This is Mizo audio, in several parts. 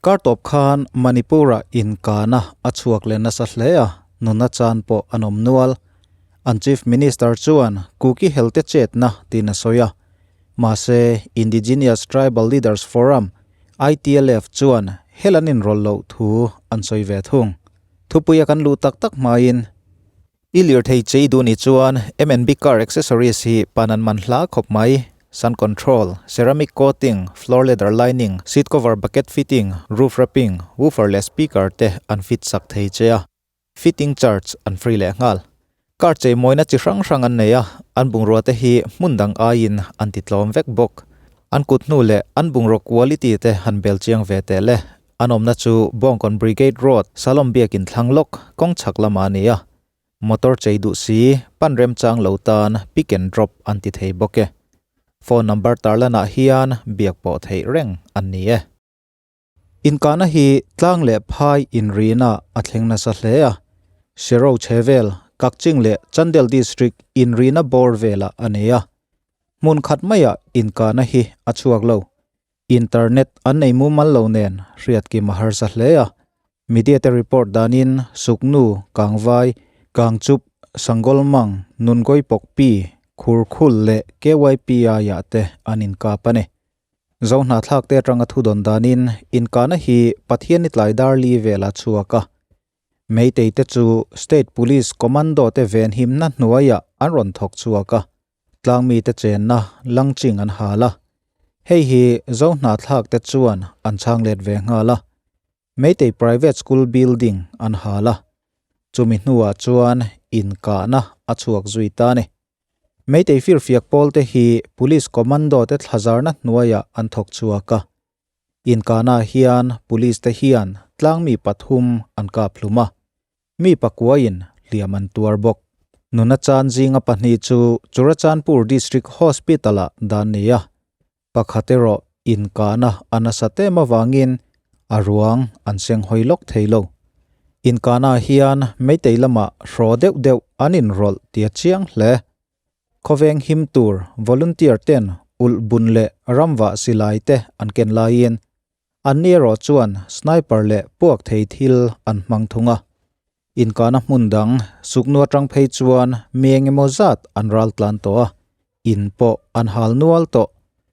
Kartawp khan Manipur-ah inkahna a chhuak leh nasa hle a, nuna chan pawh an awm nual. An Chief Minister chuan Kuki helte chetna tiin a sawi a. Mahse, Indigenous Tribal Leaders Forum, ITLF, chuan hel an inrawlh loh thu an sawi ve thung. Thupuia kan luh tak tak hmain I lirthei chei duh ni chuan MNB car accessories hi pan an man hla khawp mai. Sun control, ceramic coating, floor leather lining, seat cover bucket fitting, roof wrapping, woofer leh speaker te an fit sak thei che a. Fitting charge an free leh nghal. Car chei mawina chi hrang hrang an nei a, an bungrua te hi hmun dang aiin an ti tlawm vek bawk. An kut hnu leh an bungraw quality te han bel chiang ve teh le. An awmna chu Bawngkawn Brigade Road, Salom Biakin thlang lawk, kawng chhak lamah a ni a. Motor chei duh si, pan remchang lo tan pick and drop an ti thei bawk e. Phone number tarlanah hian biak pawh theih reng an ni e. Inkahna hi tlang leh phai inrina a thleng nasa hle a. Sero chhevel, Kakching leh Chandel District inrina bawr velah a nei a. Hmun khat maiah inkahna hi a chhuak lo. Internet an nei mumal lo nen hriat kim a harsa hle a, media te report danin Suknu, Kangvai, Kangchup, Sangolmang, Nungawipawkpi, Khurkhul leh KYPI ah te an inkap a ni. Zohnahthlak te atanga thudawn danin inkahna hi Pathianni tlai dar li vel a chhuak a, Meitei te chu State Police Commando te venhimna hnuaiah an rawn thawk chhuak a, tlangmite chenna langching an hal a. Hei hi Zohnahthlak te chuan an chhang let ve nghal a, Meitei Private School building an hal a, chumi hnuah chuan inkahna a chhuak zui ta a ni. Meitei firfiak pawl te hi Police Commando te thlazarna hnuaiah an thawk chhuak a, Inkahna hian police te hian tlangmi pathum an kap hlum a, mi pakuain hliam an tuar bawk. Nuna chan zinga pahnih chu Churachandpur District Hospital-ah dan ni a, pakhat erawh inkahna a nasa tem avangin a ruang an senghawi lawk thei lo. Inkahna hian Meitei lamah hraw deuh deuh an inrawlh tia chiang hle. Khawveng him tur volunteer ten ulh bun leh ramvah silai te an ken laiin anni erawh chuan sniper leh puak thei thil an hmang thung a. Inkahna hmun dang suknu atang phei chuan mi eng emaw zat an ral tlan tawh a, in pawh an hal nual tawh.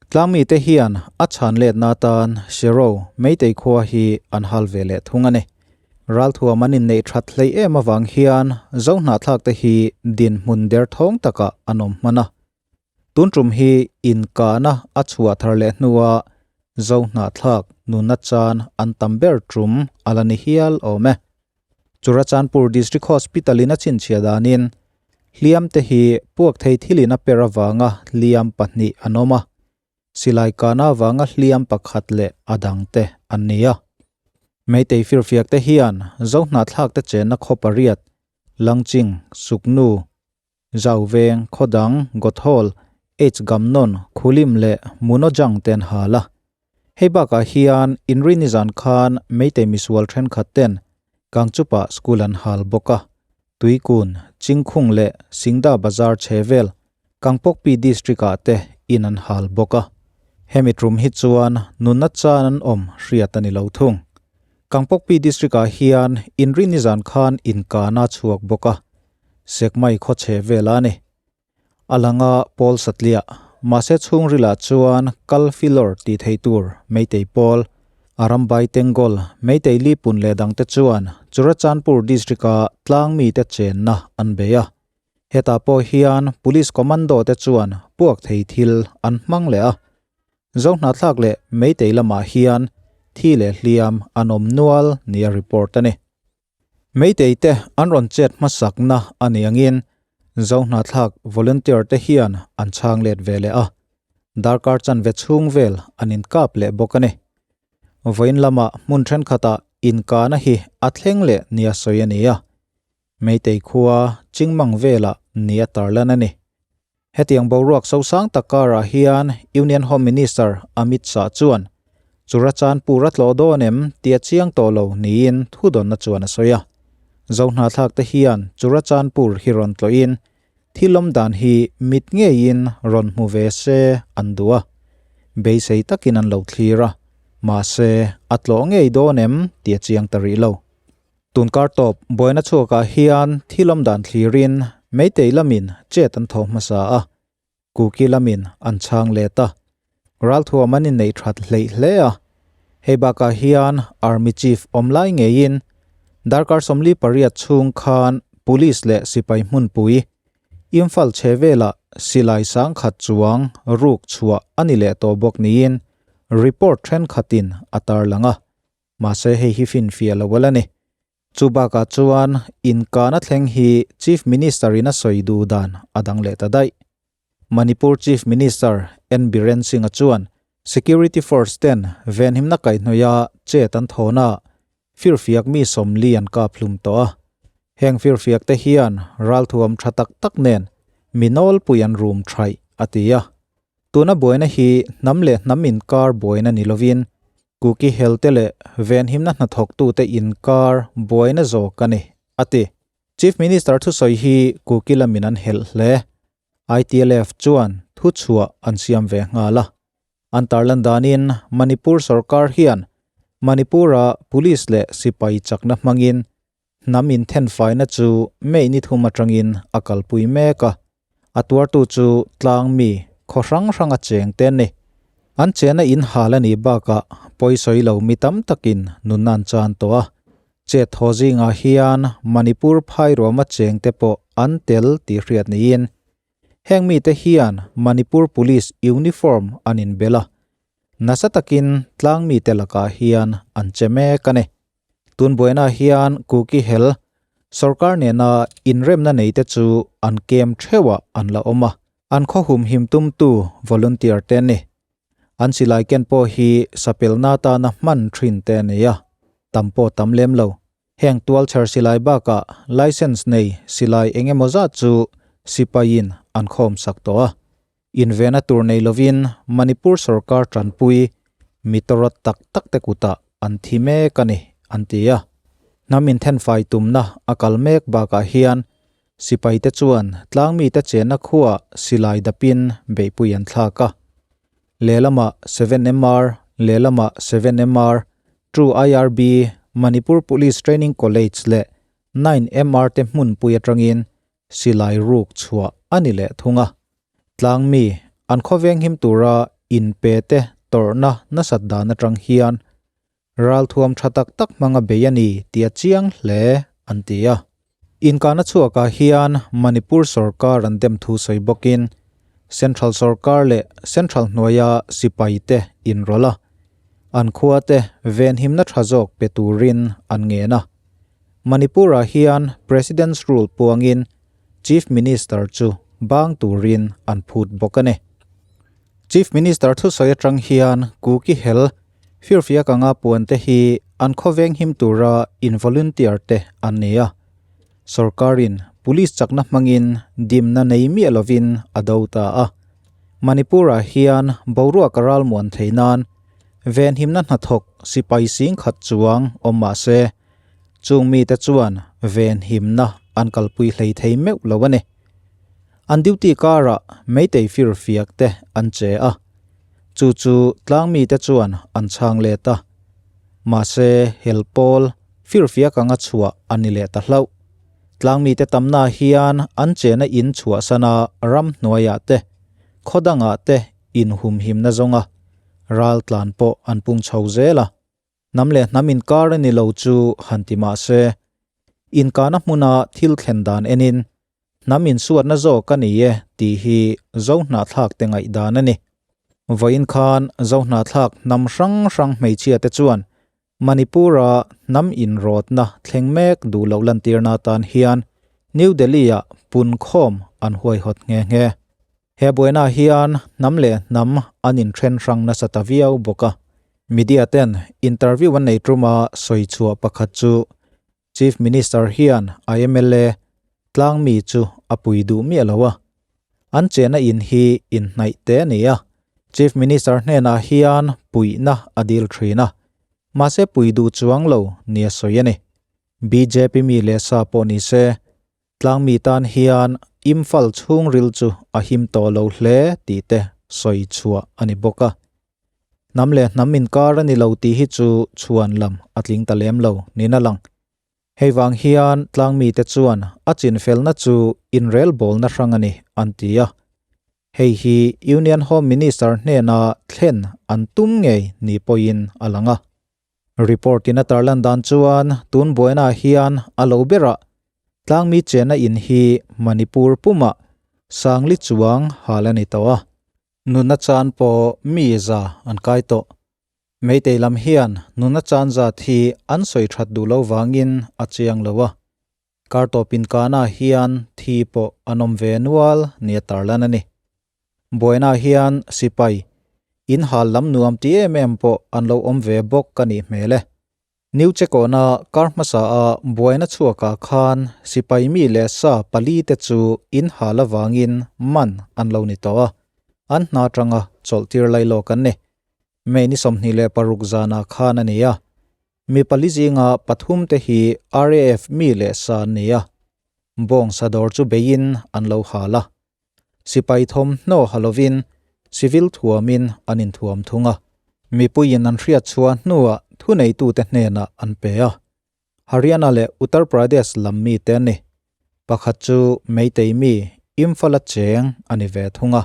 Tlangmi te hian a chhan letna atan Sero Meitei khua hi an hal ve leh thung a ni. Ralthuam an inneih that hleih em avang hian Zohnahthlak te hi dinhmun derthawng takah an awm hman a. Tun tum hi inkahna a chhuah thar leh hnua Zohnahthlak nunna chan an tam ber tum a la ni hial awm e. Churachandpur District Hospital in a chhinchhiah danin hliam te hi puak thei thilin a per avanga hliam pahnih an awm a, silai kahna avanga hliam pakhat leh a dang te an ni a. Meitei firfiak te hian Zohnahthlak te chenna khaw pariat, Langching, Suknu, Zauveng, Khawdang, Gawthawl, H Gamnawn, Khulim leh Munojang te an hal a. Hei bakah hian Inrini zan khan Meitei misual thenkhat ten Kangchupa school an hal bawk a, Tuikun, Chingkhung leh Singda Bazar chhe vel Kangpokpi District ah te in an hal bawk a. Hemi tum hi chuan nunna chan an awm hriat a ni lo thung. Kangpokpi District ah hian Inrini zan khan inkana chhuak bawk a, Sekmai khaw chhe vel a ni. A langa pawl satliah, mahse chhungrilah chuan kal filawr tih theih tur Meitei pawl, Arambai Tengol, Meitei Lipun leh dangte chuan Churachandpur District-a tlang mite chenna an bei a. Hetah pawh hian Police Commando te chuan puak thei thil an hmang leh a. Zohnahthlak leh Meitei lamah hian thi leh hliam an awm nual nia report a ni. Meitei te an rawn chet hmasakna a ni angin Zohnahthlak volunteer te hian an chhang let ve leh a, darkar chanve chhung vel an inkap leh bawk a ni. Vawiin lamah hmun thenkhatah inkahna hi a thleng leh nia sawi a ni a, Meitei khua Chingmang velah nia tarlan a ni. Hetiang boruak sosang tak karah hian Union Home Minister Amit Shah chuan Churachandpur a tlawh dawn em tih a chiang tawh lo niin thudawnna chuan a sawi a. Zohnahthlak te hian Churachandpur hi rawn tlawhin thil awm dan hi mit ngeiin rawn hmu ve se an duh a, beisei takin an lo thlir a. Mahse, a tlawh ngei dawn em tih a chiang ta rih lo. Tunkar tawp buaina chhuakah hian thil awm dan thlirin Meitei lamin chet an tho hmasa a, Kuki lamin an chhang let a, ralthuam an inneih that hleih hle a. Hei bakah hian Army Chief awm lai ngeiin darkar 48 chhung khan Police leh sipai hmunpui Imphal chhe velah silai 10,000 chuang ruk chhuah a ni leh tawh bawk niin report thenkhatin a tarlang a, mahse hei hi finfiah lo a la ni. Chu bakah chuan inkana thleng hi Chief Minister in a sawi duh dan a dang leh ta daih. Manipur Chief Minister N Biren Singh-a chuan Security Force ten venhimna kaihhnawih a chet an thawn a, firfiak mi 40 an kap hlum tawh a. Heng firfiak te hian ralthuam tha tak tak nen mi nawlpui an rum thaih a ti a. Tuna buaina hi hnam leh hnam inkar buaina ni lovin Kuki helte leh venhimna hnathawktute inkar buaina zawk a ni, a ti. Chief Minister thusawi hi Kuki lamin an helh hle. ITLF chuan thuchhuah an siam ve nghal a. An tarlan danin Manipur sorkar hian Manipur-a police leh sipai chakna hmangin Hnam inthenfaina chu May ni thum atangin a kalpui mek a, a tuartu chu tlang mi khaw hrang hranga cheng te an ni. An chena in hal a nih bakah pawisawi lo mi tam takin nunna an chan tawh a, chet thaw zingah hian Manipur phairuama cheng te pawh an tel tih hriat niin heng mite hian Manipur Police uniform an inbel a, nasa takin tlang mite lakah hian an che mek a ni. Tun buaina hian Kuki hel sorkar nena inremna neite chu an kem theuhah an la awm a, an khaw humhim tumtu volunteer te an ni. An silai ken pawh hi sapelna atana hman thin te a nei a, tam pawh tam lem lo. Heng tualchher silai bakah licence nei silai eng emaw zat chu sipaiin an khawmsak tawh a. Invena tur nei lovin Manipur sorkar tanpui mi tawrawt tak tak te kutah an thi mek a ni, an ti a. Hnam inthenfai tumna a kal mek bakah hian sipaite chuan tlangmite chenna khuaah silai dapin beihpui an thlak a. Lehlamah 7MR, lehlamah 7MR, True IRB, Manipur Police Training College leh 9MR te hmunpui atangin silai ruk chhuah a ni leh thung a. Tlang mi an khawveng him tura inpe te tawrhna nasat dan atang hian ralthuam tha tak tak hmanga bei a ni tih a chiang hle an ti a. Inkahna chhuakah hian Manipur sorkar an dem thu sawi bawkin Central sorkar leh Central hnuaia sipai te inrawlh a, an khua te venhimna tha zawk pe turin an ngen a. Manipur-ah hian President's Rule puangin Chief Minister chu bang turin an phut bawk a ni. Chief Minister thusawi atang hian Kuki hel firfiak anga puante hi an khawveng him tura in volunteer te an ni a. Sorkarin police chakna hmangin dimna nei miah lovin a do ta a. Manipur-ah hian boruak a ralmuan thei nan Venhimna hnathawk sipai 10,000 chuang awm mah se, chung mite chuan venhimna an kalpui hlei thei meuh lo a ni. An duty karah meitei fir fiak te an che a, chu chu tlang mite chuan an chhang let a. Mahse hel pawl fir fiak anga chhuah a ni leh ta hlauh. Tlang mite tamna hian an chena in chhuahsana ramhnuaiah te, khaw dangah te inhumhimna zawnga ral tlan pawh an pung chho zel a, hnam leh hnam inkar a ni lo chu han ti mah se, inkahna hmuna thil thlen dan enin hnam insuatna zawk a ni e tih hi Zohnahthlak te ngaihdan a ni. Vawiin khan Zohnahthlak hnam hrang hrang hmeichhia te chuan Manipur-a hnam inrawtna thleng mek duh loh lantirna atan hian New Delhi-ah punkhawm an huaihawt nghe nghe. He buaina hian hnam leh hnam an inthen hrang nasa ta viau bawk a. Media ten interview an nei tuma sawi chhuah pakhat chu Chief Minister hian a mla tlangmi chu a pui duh miah lo a. An chena in hi inhnaih te a ni a, Chief Minister hnenah hian puihna a dil thin a, mahse pui duh chuang lo nia sawi a ni. Bjp mi leh sa pawh ni se, tlangmi tan hian Imphal chhungril chu a him tawh lo hle tih te sawi chhuah a ni bawk a. Hnam leh hnam inkar a ni lo tih hi chu chhuan lam a tling ta lem lo niin a lang. Hei vang hian tlangmite chuan a chinfelna chu inrelbawlna hrang a ni an ti a. Hei hi Union Home Minister hnena thlen an tum ngei ni pawhin a lang a. Report in a tarlan dan chuan tun buainaah hian a lo berah tlangmi chenna in hi Manipur pumah Sangli chuang hal a ni tawh a. Nunna chan pawh mi za an kai tawh. Meitei lam hian nunna chan zat hi an sawi that duh lo vangin a chiang lo a. Kartawp inkana hian thi pawh an awm ve nual nia tarlan a ni. Buaina hian sipai in hal lam nuam ti em em pawh an lo awm ve bawk a nih hmel e. New Chekawna kar hmasa a buaina chhuakah khan sipai mi leh sa pali te chu in hal avangin man an lo ni tawh a, an hna atanga chawlhtir lai lawk an ni. May ni 26 zanah khan a ni a. Mi pali zinga pathum te hi RAF mi leh sa an ni a, bawng sadawr chu beiin an lo hal a. Sipai thawmhnaw ha lovin civil thuamin an inthuam thung a, mipuiin an hriat chhuah hnuah thuneitute hnenah an pe a. Haryana leh Uttar Pradesh lam mite an ni. Pakhat chu Meitei mi Imphal-a cheng a ni ve thung a.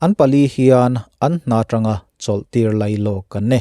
An pali hian an hna atanga chawlhtir lai lawk an ni.